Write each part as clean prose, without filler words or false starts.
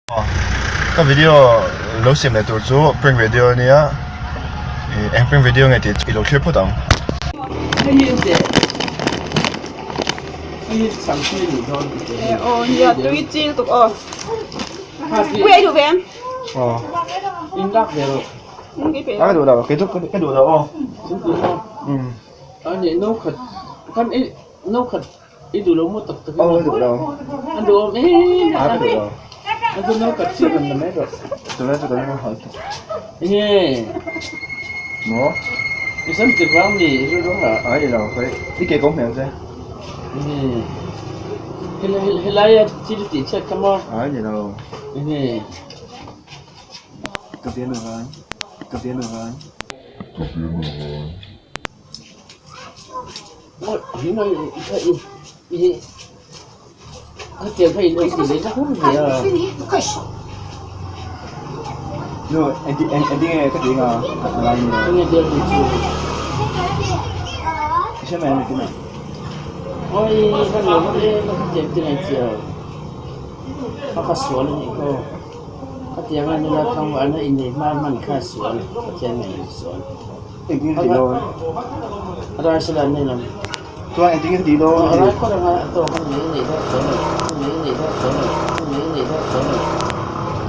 Ka video lo siam leh tur chu prank video ania eng prank video nge tih i lo thlir phawt ang. Ka duh lo kei chu ka duh lo aw. I duh lo maw tak tak in? Aw duh lo. An duh awm em? A ka duh lo. An duh no kat chiah kan la mai rawh. Tunlai chu kan hal tawh. Enge? Maw? I sam tir vang mi i rilru ha? Ai ni lo khawi i ke kawng hmel che. Enge? Helai a thil tih chhiat kha maw? Ai ni lo. Enge? Ka bian lo vai. Ka bian lo vai. Ka bian lo vai. Nu engtin nge ka tih anga a lai ni i hre mai a ni tih Engtin nge tih dawn? Chuan engtin nge tih dawn?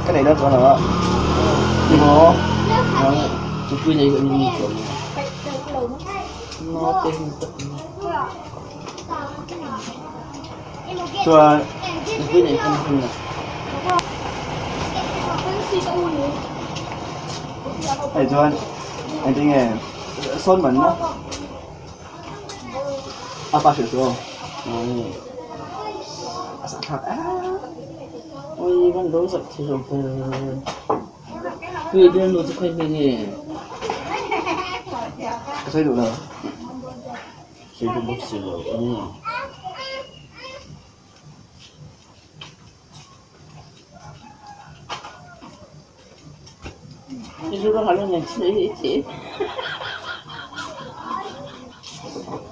Ka neih dawn chuan lo a. Ni maw? Chuan hei chuan. Engtin nge sawn man na a pa hrilh chu aw a sah thlak a ka sawi duh lo.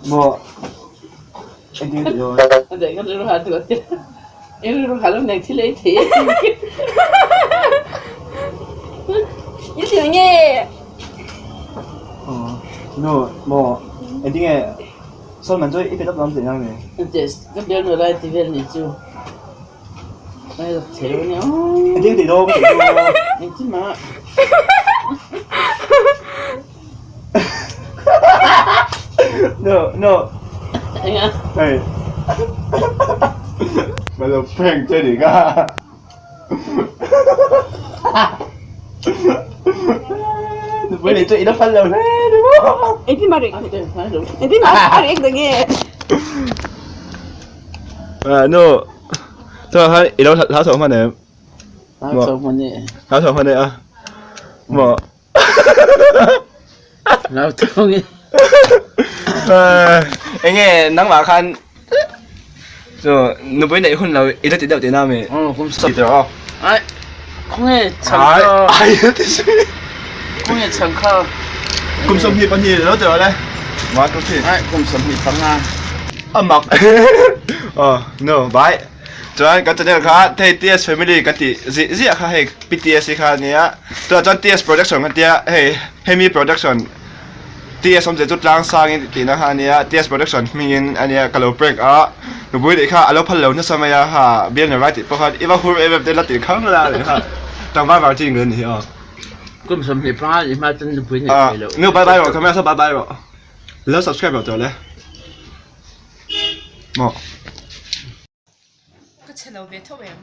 Maw engtin nge tih dawn? Aw nu maw engtin nge sawn man chu i pe tawp dawn tih na mi? Engtin tih dawn tih chu No no Hei Ka lo prank che nih kha Nupui nei chu i la phal lo hle ni maw Nu Chuan khan i lo hlau chho hman em? Hlau chho hman e. Hlau chho hman e a. Maw. Hlau chho nge. Enge nangmah khan chu nupui neih hun lo i la ti deuh tihna mi? Aw kum Ti tawh aw. Ai khawnge chhang kha. Ai ai ti si. Khawnge chhang kha. Kum 22 lo ti rawh le. 1 2 3. Ai kum 25. A mak. Aw no bye. Chuan kan channel kha hei TS family kan tih zih ziah kha hei PTS hi kha ania tunah chuan TS production kan tia hei hemi production TS awmzia chu tlang sangin tihna kha ania TS production hmingin ania ka lo prank a nupui tih kha a lo phal lo nasa mai a ha bial nei vai tih pawh khan i va hur em em te la tih khang la tih kha tlangval var chi ngei a ni hi aw. Kum 25 ni hma chuan nupui nei thei lo. Nu bye bye rawh camera saw bye bye rawh lo subscribe rawh tawh le. Maw. Ka chhe lo ve tho em?